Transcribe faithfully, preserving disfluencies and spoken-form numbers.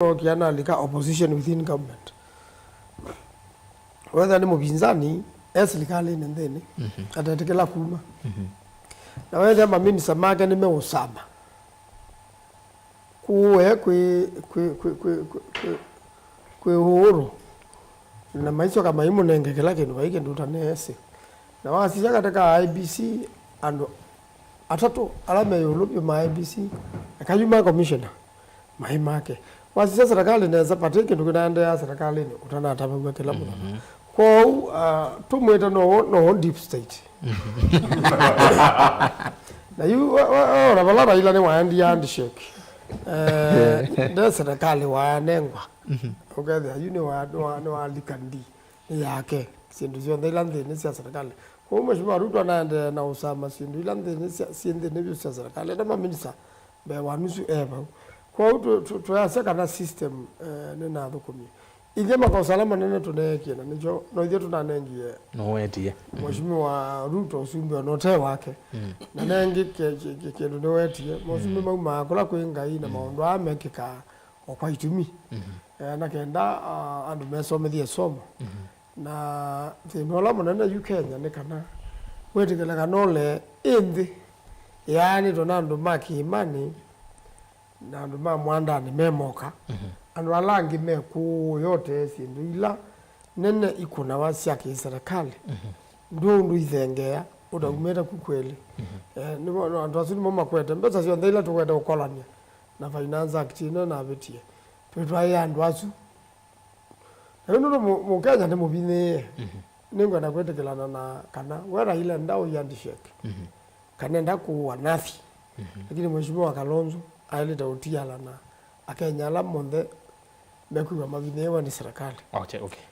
Okia nalika opposition within government. Wethĩa nĩ mũvinzani, e silikalĩnĩ nthĩnĩ, atetĩkĩla kuma. Na wethĩa maminista make nĩmeũsama. Kũũ e kwĩ, kwĩ, kwĩ, kwĩ, kwĩ, kwĩ, kwĩ Uhuru. Na maisyoka maimũnenge kĩla kĩndũ, vai kĩndũ ũtaneesĩ. Na wasisya katĩ ka I E B C, andũ atatũ ala me ĩũlũ vyũ ma I E B C, na kayu ma commissioner, maĩ make. Wasisya serikali nesa, vate kĩndũ kĩnaendeea serikalĩnĩ ũtanatavaw'a kĩla mũthenya. Kwoou, ah, tũmwĩte no, no deep state. Na yu, we, we, we, ona vala Raila nĩwaendie handshake. Eh, nde serikali wanengwa. Ũkethĩa yu nĩwa, nĩwa, nĩwalika ndi, nĩ yake. Syĩndũ syonthe ila nthĩnĩ sya serikali. Kwoou Mheshimiwa Ruto anaendeea na ũsama syĩndũ ila nthĩnĩ sya, syĩ nthĩnĩ vyũ sya serikali. Enda maminista mbee wa nusu e vau. Kwoou tũ-, tũ-, tũyasya kana system, eh, nĩnathũkũmie. Ithyĩ makosa ala manene tũneekie, na nĩkyo, no ithyĩ tũnanengie Nũwetie. Mheshimiwa Ruto ũsumbĩ ona ũte wake. Na nengĩ kĩ-, kĩ-, kĩ-, kĩndũ nĩwetie. Mosumbĩ maumaa kũla kwĩ Ngai na maũndũ aa mekĩkaa o kwa itumi. Eh, na kenda, ah, andũ mesomethie somo. Na thĩna ũla mũnene yu Kenya nĩ kana wĩtĩkĩle kana ũle ĩ nthĩ yaanĩtwe na andũ ma kĩĩmanĩ na andũ ma mwandanĩ me moka. Andũ ala angĩ me kũũ yote syĩndũ ila nene ikũnawa sya kĩserikali. Ndũ ũndũ ithengeea ũtaumĩte ku kweli. Eh, nĩmo, andũ asu nĩmo makwete mbesa syonthe ila tũkwete ũkolany'a na Finance Act ĩno navĩtie. Twĩtwaĩe andũ asu. Na yu nũndũ mũ-, Mũkenya nĩ mũvinyĩĩe, nĩngwenda kwĩtĩkĩlana na kana we Raila enda ũi handshake, kana enda kũũa nathi. Lakini Mheshimiwa Kalonzo aĩlĩte ũtiala na Akenya ala monthe mekwĩw'a mavinyĩĩwe nĩ serikali. Okay, okay.